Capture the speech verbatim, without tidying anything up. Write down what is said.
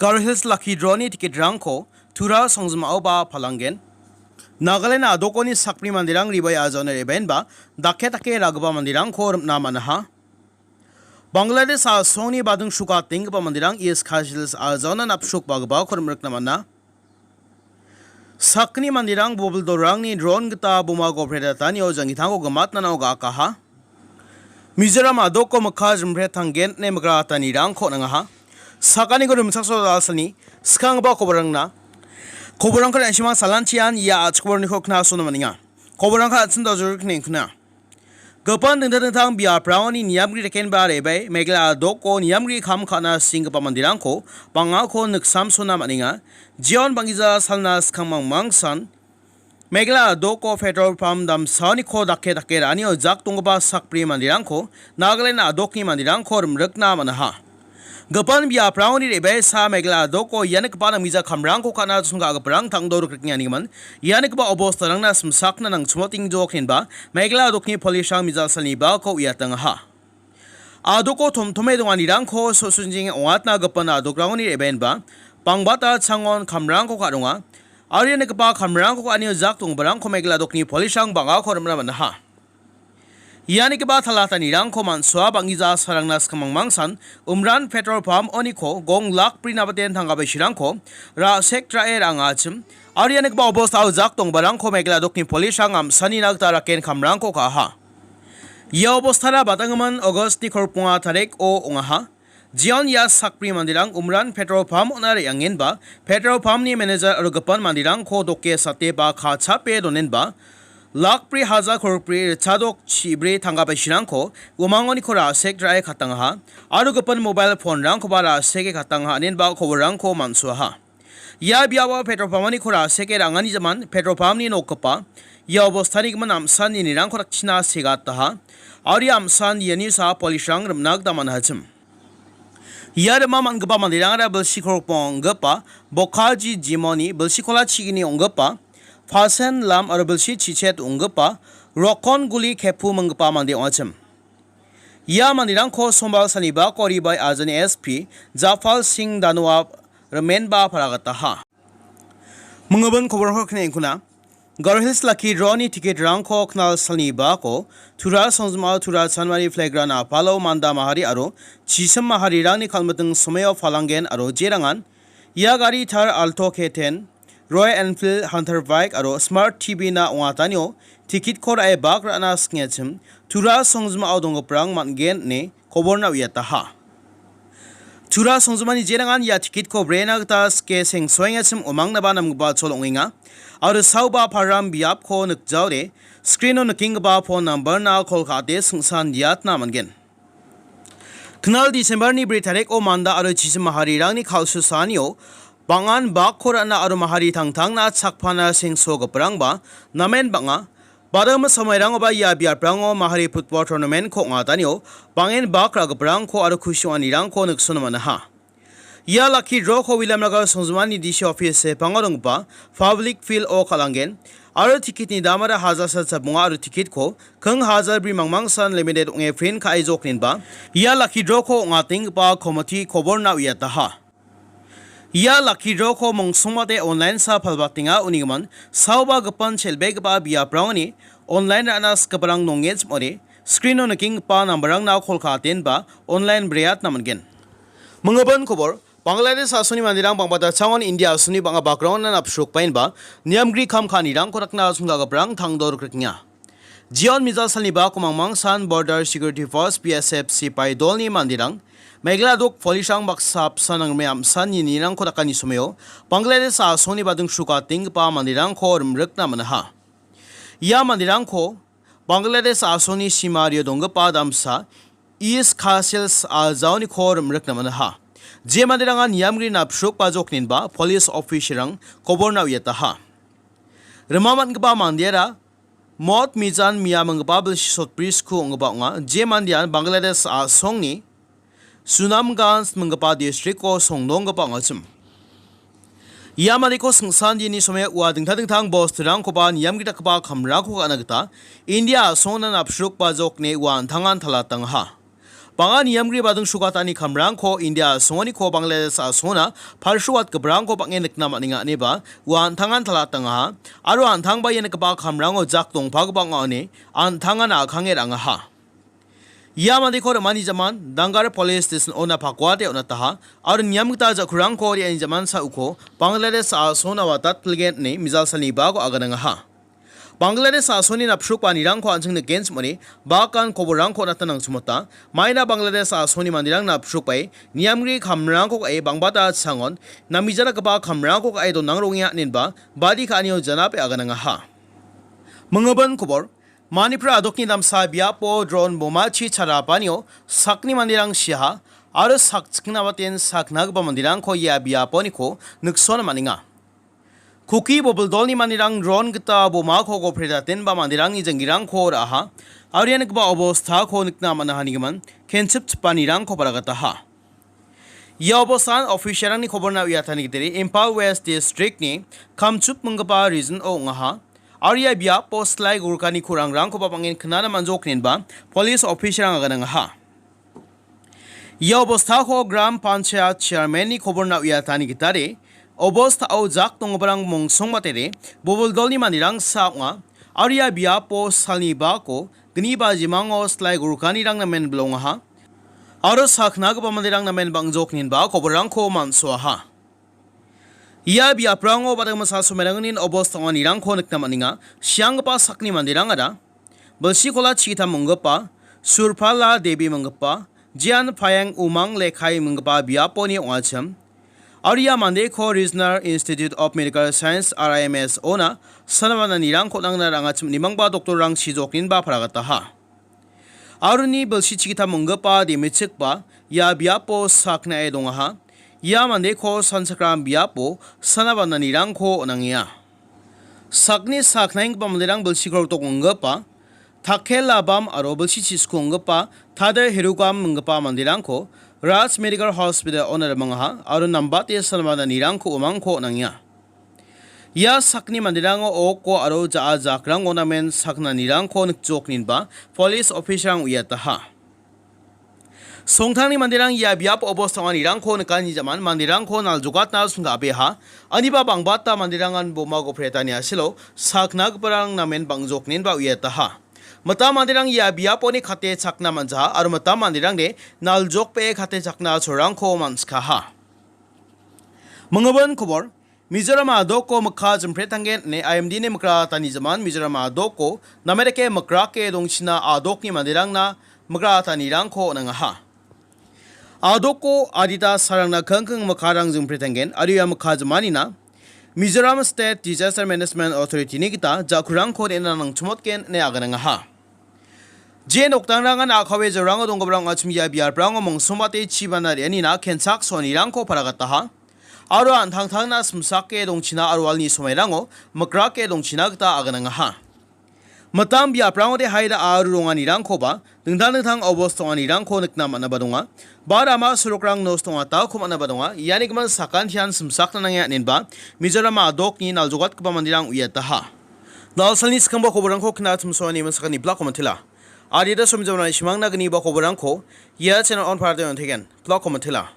Garo Hills Lucky Draw-ni ticket-rangko Tura songjim a·oba palanggen. Nagaland a·dokoni sakbri manderang ribai ajone rebaenba dake dake ragipa manderangko rim·na man·aha. Bangladesh a·songni bading sukatenggipa manderang East Khasi Hills a·jaona napsrukbagipako rim·rikna man·a. Sakgni manderang bobil dolrangni dron gita boma gopre datanio jangitangko gimatnano ga·akaha. Mizoram a·doko mikka jimpretangen ine migratanirangko on·angaha. Sakaniko rimchaksoa da·alsani skanggipa koborangna. Koborangko an·chingmang salanchian ia a·chik koborniko knasona man·enga. Koborangko an·ching dojorikni knaa. Gipin dingtang dingtang biaprangoni niamgri rekenba rebai Meghalaya a·doko niamgri kam ka·na singgipa manderangko bang·ako niksamsona man·enga. Jeon bang·gija salna skang mangmangsan Meghalaya a·doko petrol pump damsaoniko dake dake ra·anio jak donggipa sakbri manderangko Nagaland a·dokni manderangko rim·rikna man·aha. Gipin biaprangoni rebaesa Meghalaya a·doko ia nikgipa namgija kamrangko ka·na chonga·giparang tangdo rikrikengani gimin, ia nikgipa obostarangna simsakna nangchimotengjok inba Meghalaya a·dokni polisrang mijal salni bako uiatangaha. A·doko tomtome donganirangko so·sonjing ong·atna gipin a·dokrangoni rebaenba bangbata changon kamrangko ka·ronga. Aro ia nikgipa kamrangko ka·anio jak donggiparangko Meghalaya a·dokni polisrang bang·ako rim·na man·aha. Ia nikgipa talatanirangko man·soa bang·gija sarangna skang mangmangsan Umran petrol pump oniko gong lak bri nabaten tangka brisirangko ra·sek ra·e ra·angachim. Aro ia nikgipa obostao jak donggiparangko Meghalaya a·dokni polisrang am·sanina gita raken kamrangko ka·aha. Ia obostara badanggimin August-ni kolgrikonga tarik-o ong·aha. Jeon ia sakbri manderang Umran petrol pump on·a re·angenba, petrol pump-ni manager aro gipin manderangko doke sate ba ka·chape donenba, lak bri hajar kolgri ritchadok chibri tangka brisirangko umangoniko ra·sek ra·e katangaha, aro gipin mobile phone-rangkoba ra·seke katangaha, inenba koborangko man·soaha. Ia biapo petrol pump-oniko ra·seke ra·angani jaman petrol pump-ni nokgipa ia obostani gimin am·san nirangko dakchina segataha. Aro ia am·san ianisa polisrang rim·na gita man·achim. Ia rima man·gipa manderangara bilsi kolgrikonga ong·gipa Bokaji Jimoni, bilsi kola chigini ong·gipa Fasen Lam aro bilsi chichet ong·gipa Rokon Guli Kepu minggipa mande ong·achim. Ia manderangko sombal salni bako ribai ajani S P Jafal Singh Danoa rimenba paragataha. Mingibin koborko kne·engkuna. Garo Hills Lucky Draw-ni ticket-rangko knal salni bako Tura songjima Tura Chanmari Playground a·palo Manda Mahari aro Chisim Maharirangni kalmiting someo palanggen aro jerangan ia gari Thar Alto K ten, Royal Enfield Hunter Bike aro Smart T V-na ong·atanio ticket-ko ra·e bak ra·na singechim Tura songjimao donggiparang man·gen ine koborna uiataha. Tura songjimani jerangan ia ticket-ko brena gita sike sengsoengachim umangnaba namgipa chol ong·enga. Aro saoba param biapko nikjaode, screen-o nikenggipa phone number-na call ka·ate singsan diatna man·gen. Knal December-ni bri tarik-o Manda aro Chisim Maharirangni kal·susaanio bang·an bakko ra·na aro Mahari tangtangna chakpana sengsogiparangba namen bang·a. Badam samairangoba ia biaprango Mahari Football Tournament-ko ong·atanio bang·en bak ra·giparangko aro kusi ong·anirangko niksona man·aha. Ia lucky draw-ko Williamnagar songjimani D C office sepango donggipa public field-o kal·angen aro ticket-ni damara hajalsa chapmonga aro ticket-ko king hajar bri mangmangsan limited ong·e print ka·e joknenba ia lucky draw-ko ong·atenggipa committee koborna uiataha. Ia lucky draw-ko mongsongmate online-sa palbatenga, unigimin saoba gipin chelbegipa biaprangoni online ra·na sikgiparang nongen chim ong·ode, screen-o nikenggipa number-rangna call ka·atenba online breatna man·gen. Mingibin kobor, Bangladesh a·songni manderang bang·bata changon India a·songni bang·a bakrangona napsrukbaenba niamgri kam ka·anirangko dakna a·songgiparang tangdo rikrikenga. Jeon mijal salni bako mangmangsan Border Security Force, B S F, sipai dolni manderang Meghalaya dok polisrang baksa apsan nangrime amsan nirangko dakani someo Bangladesh a·songni bading sukatenggipa manderangko rimrikna man·aha. Ia manderangko Bangladesh a·songni simario donggipa damsa East Khasi Hills a·jaoniko rimrikna man·aha. Je manderangan niamgri napsrukbajokninba police officer-rang koborna uiataha. Rima man·gipa mandera Mot Mijan Mia minggipa bilsi sotbri sku ong·gipa ong·a. Je mandean Bangladesh a·songni Sunamganj minggipa district-o songdonggipa ong·achim. Ia maniko singsan dini somoi ua dingtang dingtang bosturangkoba niamgitgipa kamrangko ka·na gita India a·songna napsrukbajokni ua an·tangan talatangaha. Bang·a niamgri bading srogatani kamrangko India a·songoniko Bangladesh a·songona palsrogatgiparangko bang·en nikna man·enga ineba ua an·tangan talatangaha, aro an·tangba ia nikgipa kamrango jak dongpagipa ong·a ine an·tangan a·kange ra·angaha. Ia mandeko rim·ani jaman Dangar Police Station-ona pakuate on·ataha, aro niam gita ja·kurangko re·ani jaman sa·uko Bangladesh a·songona watatpilgen ine mijal salnibako aganangaha. Bangladesh a·songni napsrukba nirangko an·ching nikenchim ong·ode, bakan koborrangko on·atna nangchimota. Maina Bangladesh a·songni manderang napsrukbae niamgri kamrangko ka·e bangbata a·changon, namgijaragipa kamrangko ka·e donang rongenga inenba badi ka·anio janape aganangaha. Mingibin kobor, Manipur a·dokni damsa biapo dron bomachi charapanio sakni manderang siaha, aro sakchikna baten saknagipa manderangko ia biaponiko niksona man·enga. Kuki bobil dolni manderang dron gita bomako gopre datenba manderangni jenggirangko ra·aha, aro ia nikgipa obostako nikna man·ahanigimin kenchipchipanirangko baragataha. Ia obostan officialrangni koborna uiatani gitire Imphal West District-ni Kamchup minggipa region-o ong·aha, aro ia biapo silai gurkani ku·rangrangkoba bang·en knana man·jok inenba police officialrang aganangaha. Ia obostako Gram Panchayat Chairman-ni koborna uiatani gitade, obostao jak donggiparang mongsongbatere, bobil dolni manderang sa ong·a, aro ia biapo salni bako gni bajimango silai gurkanirang namen bilongaha, aro saknagipa manderang namen bang·jok inenba koborrangko man·soaha. Ia biaprango badingmisa somerangnin obos ong·anirangko nikna man·enga. Sianggipa sakni manderangara Bilsikola chigittam ong·gipa, Surpala Devi minggipa, Jian Payang Umang Lekai minggipa biaponi ong·achim. Aro ia mandeko Regional Institute of Medical Science, R I M S-ona, sanabana nirangko nangna rangachim nimangba doktorrang chijokninba paragataha. Aroni bilsi chigittam ong·gipa dimichikba ia biapo saknae dongaha. Ia mandeko sanchakram biapo sanabana nirangko on·angenga. Sakni saknaenggipa manderang bilsi koltok ong·gipa, Takel Labam aro bilsi chisku ong·gipa Tader Herugam minggipa manderangko Raj Medical Hospital-ona rimangaha aro nambate sanabana nirangko umangko on·angenga. Ia sakni manderango oko aro ja·a jakrango namen sakna nirangko nikjokninba police officer-rang uiataha. Songtangni manderang ia biapo obos ong·anirangko nikani jaman manderangko naljokatna sing·gabeha. Aniba bangbata manderangan boma gopretani asilo saknagiparang namen bang·jokninba uiataha. Mitam manderang ia biaponi kate chakna man·jaha aro mitam manderangde naljokbe kate chakna cholrangko man·sikaha. Mingibin kobor, Mizoram a·doko mikka jimpretanggen ine I M D-ni mikratani jaman Mizoram a·doko namedake mikrake dongchina a·dokni manderangna mikratanirangko on·angaha. A·doko adita sarangna kingking mikkarang jimpretanggen aro ia mikka jimanina Mizoram State Disaster Management Authority-ni gita ja·kurangko re·na nangchimotgen ine aganangaha. Je nokdangrangan a·kawe jorango donggiparang ong·achim ia biaprango mongsongbate chibana re·anina kenchak sonirangko paragataha. Aro an·tangtangna simsake dongchina aro walni somairango mikrake dongchina gita aganangaha. Mitam biaprangode haida aro ronganirangkoba dingtang dingtang obos ong·anirangko nikna man·aba donga. Ba rama sorokrang nosto ong·atako man·aba donga. Iani gimin sakantian simsakna nange anenba Mizoram a·dokni naljogatgipa manderang uiataha. Dalsalni skangba koborangko kna chimsoani misakan iblako mantela. Adita somjamna isimangna gniba koborangko ia channel on parade on tegen. Blako mantela.